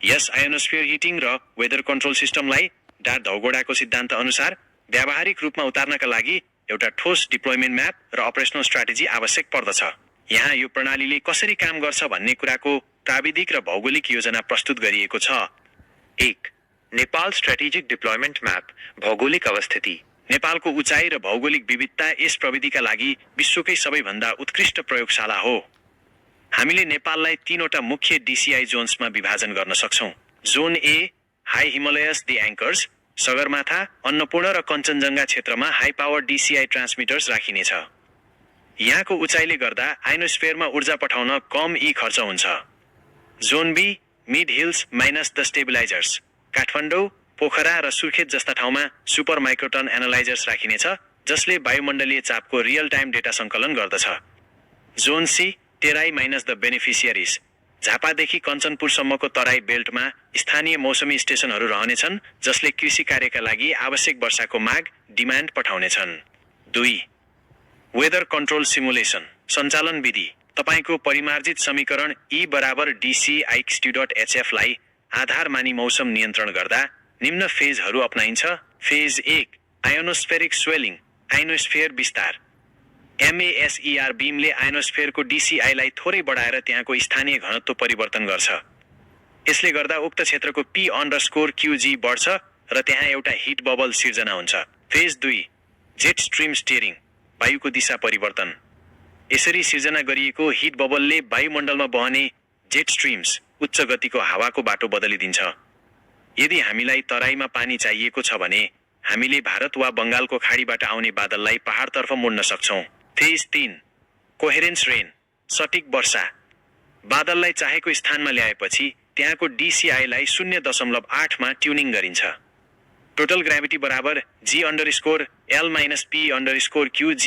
यस ionosphere heating र weather control सिस्टमलाई डार धौगोडाको सिद्धान्त अनुसार व्यावहारिक रूपमा उतार्नका लागि एउटा ठोस डिप्लोयमेन्ट म्याप र अपरेसनल स्ट्र्याटेजी आवश्यक पर्दछ। यहाँ यो प्रणालीले कसरी काम गर्छ भन्ने कुराको प्राविधिक र भौगोलिक योजना प्रस्तुत गरिएको छ। 1. नेपाल स्ट्र्याटेजिक डिप्लोयमेन्ट म्याप भौगोलिक अवस्थिति। नेपालको उचाइ र भौगोलिक विविधता यस प्रविधिका लागि विश्वकै सबैभन्दा उत्कृष्ट प्रयोगशाला हो। हामीले नेपाललाई 3वटा मुख्य DCI जोन्समा विभाजन गर्न सक्छौं। Zone A high Himalayas the anchors, Sagarmatha, Annapurna र कञ्चनजङ्घा क्षेत्रमा हाई पावर DCI ट्रान्समिटर्स राखिनेछ। यहाँको उचाइले गर्दा आइनोस्फियरमा ऊर्जा पठाउन कम खर्च हुन्छ। Zone B mid hills minus the stabilisers, Kathmandu, Pokhara र सुर्खेत जस्ता ठाउँमा सुपर माइक्रोटन एनालाइजर्स राखिनेछ जसले वायुमण्डलीय चापको रियल टाइम डेटा सङ्कलन गर्दछ। Zone C Terai minus the beneficiaries, झापादेखि कञ्चनपुरसम्मको तराई बेल्टमा स्थानीय मौसमी स्टेसनहरू रहनेछन् जसले कृषि कार्यका लागि आवश्यक वर्षाको माग डिमान्ड पठाउनेछन्। 2. वेदर कन्ट्रोल सिमुलेसन सञ्चालन विधि। तपाईको परिमार्जित समीकरण E बराबर dCIX2.HF लाई आधार मानी मौसम नियन्त्रण गर्दा निम्न फेजहरू अपनाइन्छ। फेज 1 आयोनोस्फेरिक स्वेलिङ, आइनोस्फियर विस्तार। MASER बीमले आइनोस्फियरको DCI लाई थोरै बढाएर त्यहाँको स्थानीय घनत्व परिवर्तन गर्छ। यसले गर्दा उक्त क्षेत्रको P_QG बढ्छ र त्यहाँ एउटा हिट बबल सिर्जना हुन्छ। फेज 2 जेट स्ट्रिम स्टियरिङ, वायुको दिशा परिवर्तन। यसरी सिर्जना गरिएको हिट बबलले वायुमण्डलमा बहने जेट स्ट्रिम्स उच्च गतिको हावाको बाटो बदलिदिन्छ। यदि हामीलाई तराईमा पानी चाहिएको छ भने हामीले भारत वा बंगालको खाडीबाट आउने बादललाई पहाडतर्फ मोड्न सक्छौं। फेज 3 कोहेरेन्स रेन, सटिक वर्षा। बादललाई चाहेको स्थानमा ल्याएपछि त्यहाँको DCI लाई 0.8 मा ट्युनिङ गरिन्छ। टोटल ग्राभिटी बराबर G_L-P_QG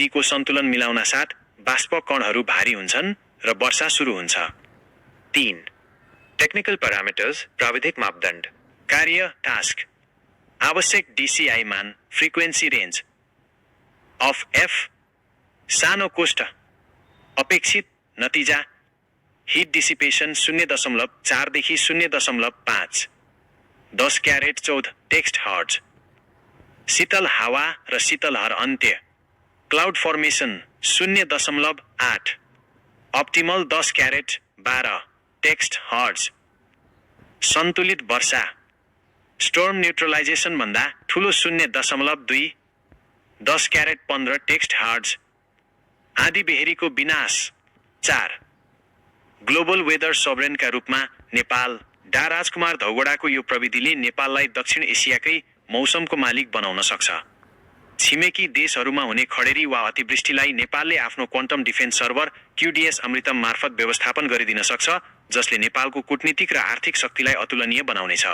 को सन्तुलन मिलाउन साथ बाष्प कणहरू भारी हुन्छन् र वर्षा सुरु हुन्छ। 3. टेक्निकल प्यारामिटर्स प्राविधिक मापदण्ड। कार्य टास्क आवश्यक DCI मान फ्रिक्वेन्सी रेन्ज अफ F, सानो कोष्ठ अपेक्षित नतिजा हिट डिसिपेसन 0.4 देखि 0.5, 10 क्यारेट 14 टेक्स्ट हर्ज। शीतल हावा र शीतलहर अन्त्य cloud formation 0.8, optimal 10 carrot 12 text hertz. सन्तुलित वर्षा स्टोर्म न्युट्रलाइजेसन भन्दा ठुलो 0.2 10 क्यारेट 15 टेक्स्ट हर्ज। आँधी बेहेरीको विनाश 4 ग्लोबल वेदर सोभरेनका रूपमा नेपाल। डा राजकुमार धौगोडाको यो प्रविधिले नेपाललाई दक्षिण एसियाकै मौसमको मालिक बनाउन सक्छ। छिमेकी देशहरूमा हुने खडेरी वा अतिवृष्टिलाई नेपालले आफ्नो क्वान्टम डिफेन्स सर्भर QDS अमृतम मार्फत व्यवस्थापन गरिदिन सक्छ जसले नेपालको कूटनीतिक र आर्थिक शक्तिलाई अतुलनीय बनाउनेछ।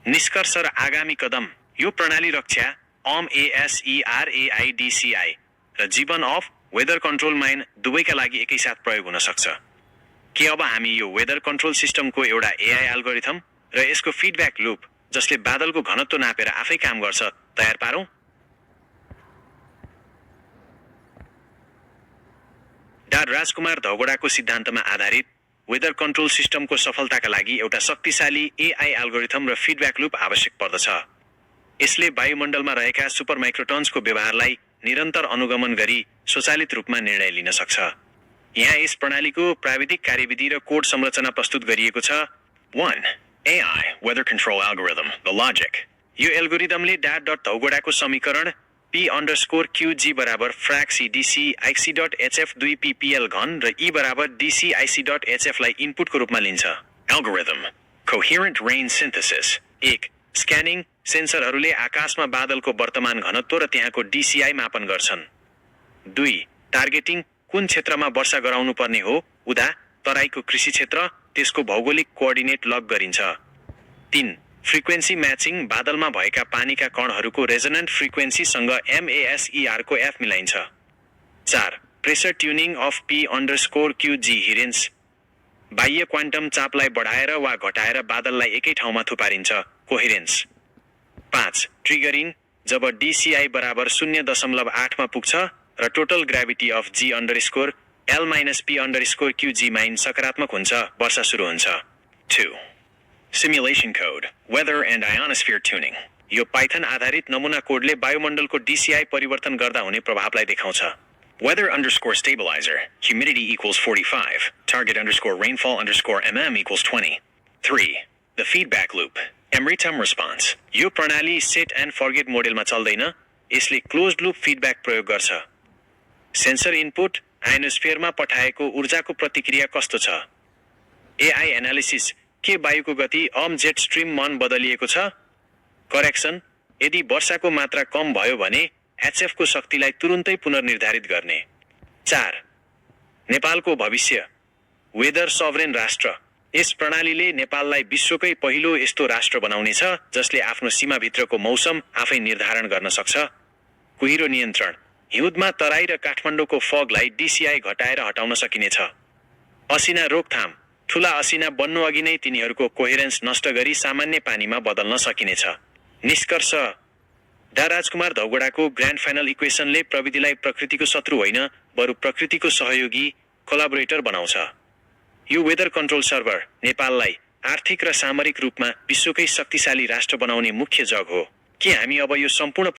निष्कर्ष र आगामी कदम। यो प्रणाली रक्षा MASERAIDCI र जीवन अफ वेदर कन्ट्रोल माइन दुवैका लागि एकैसाथ प्रयोग हुन सक्छ। के अब हामी यो वेदर कन्ट्रोल सिस्टमको एउटा AI एल्गोरिथम र यसको फिडब्याक लुप जसले बादलको घनत्व नापेर आफै काम गर्छ तयार पारौं? डा राजकुमार धौगोडाको सिद्धान्तमा आधारित वेदर कन्ट्रोल सिस्टमको सफलताका लागि एउटा शक्तिशाली AI एल्गोरिथम र फिडब्याक लुप आवश्यक पर्दछ। यसले वायुमण्डलमा रहेका सुपर माइक्रोटन्सको व्यवहारलाई निरन्तर अनुगमन गरी स्वचालित रूपमा निर्णय लिन सक्छ। यहाँ यस प्रणालीको प्राविधिक कार्यविधि र कोड संरचना प्रस्तुत गरिएको छ। 1. AI weather control algorithm the logic. यो एल्गोरिथमले डा.धौगोडाको समीकरण P_QG बराबर फ्राक CDCIC.HF 2 PPL घन र E बराबर DCIC.HF लाई इनपुटको रूपमा लिन्छ। Algorithm coherent rain synthesis. 1. Scanning सेन्सरहरूले आकाशमा बादलको वर्तमान घनत्व र त्यहाँको DCI मापन गर्छन्। 2. टार्गेटिङ कुन क्षेत्रमा वर्षा गराउनु पर्ने हो, उदा तराईको कृषि क्षेत्र, त्यसको भौगोलिक कोअर्डिनेट लग गरिन्छ। 3. फ्रिक्वेन्सी म्याचिङ बादलमा भएका पानीका कणहरूको रेजोनेन्ट फ्रिक्वेन्सीसँग MASER को F मिलाइन्छ। 4. Pressure tuning of P_QG हिरेन्स बाह्य क्वान्टम चापलाई बढाएर वा घटाएर बादललाई एकै ठाउँमा थुपारिन्छ, कोहेरेन्स। 5. ट्रिगरिङ जब DCI बराबर 0.8 मा पुग्छ र total gravity of G_L-P_QG mine सकारात्मक हुन्छ, वर्षा सुरु हुन्छ। 2. Simulation code, weather and ionosphere tuning. यो पाइथन आधारित नमुना कोडले वायुमण्डलको DCI परिवर्तन गर्दा हुने प्रभावलाई देखाउँछ। Weather underscore stabilizer, humidity equals 45, target underscore rainfall underscore mm equals 20. 3. The feedback loop, एमरिटम response. यो प्रणाली सेट एन्ड फर्गेट मोडेलमा चल्दैन, यसले क्लोज्ड लुप फिडब्याक प्रयोग गर्छ। सेन्सर इनपुट, आयोनोस्फियरमा पठाएको ऊर्जाको प्रतिक्रिया कस्तो छ? AI एनालिसिस, के वायुको गति जेट स्ट्रिम मन बदलिएको छ? करेक्सन, यदि वर्षाको मात्रा कम भयो भने HF को शक्तिलाई तुरुन्तै पुनर्निर्धारित गर्ने। 4. नेपालको भविष्य, वेदर सभरेन राष्ट्र। यस प्रणालीले नेपाललाई विश्वकै पहिलो यस्तो राष्ट्र बनाउनेछ जसले आफ्नो सीमाभित्रको मौसम आफै निर्धारण गर्न सक्छ। कुहिरो नियन्त्रण, हिउँदमा तराई र काठमाडौँको फगलाई DCI घटाएर हटाउन सकिनेछ। असिना रोकथाम, ठूला असिना बन्नु अघि नै तिनीहरूको कोहेरेन्स नष्ट गरी सामान्य पानीमा बदल्न सकिनेछ। निष्कर्ष, डा राजकुमार धौगडाको ग्रान्ड फाइनल इक्वेसनले प्रविधिलाई प्रकृतिको शत्रु होइन बरु प्रकृतिको सहयोगी कोलाबोरेटर बनाउँछ। यो वेदर कन्ट्रोल सर्भर नेपाललाई आर्थिक र सामरिक रूपमा विश्वकै शक्तिशाली राष्ट्र बनाउने मुख्य जग हो। के हामी अब यो सम्पूर्ण